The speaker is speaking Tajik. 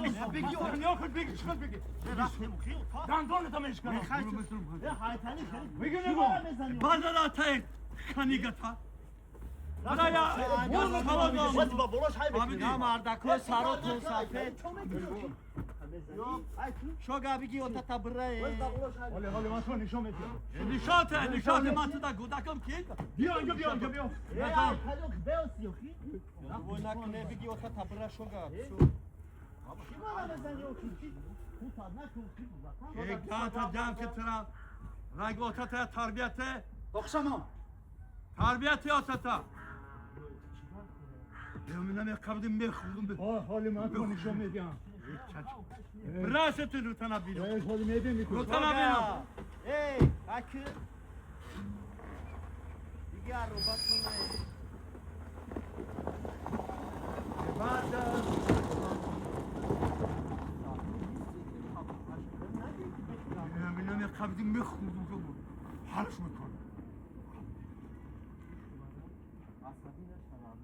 Беги, беги, чикор беги. Дандоната мешканам. Беги, него. Базара канигата. Мардакои саротон сафед. Шога биги отата бирае. Ҳоле, ҳоле ман ту нишон медиҳам. Нишоте, нишоте, ман ту да гудакам ки? Биё инҷо, биё инҷо, биё. Накне биги отата бира шога. Егата ҷам ки тира. Ранг отата тарбияте. Бохшамам. Тарбияте отата. Мена меқабди мехӯрдум. Ҳоле ман ту нишон медиҳам. Расете рутана бино. Ҳоле мебинӣ. Рутана бино. Эй, аки. Биги арробатон. Баъд мена меқабди мехӯрдум. Ҳалш мекунам. Асабӣ нашавам.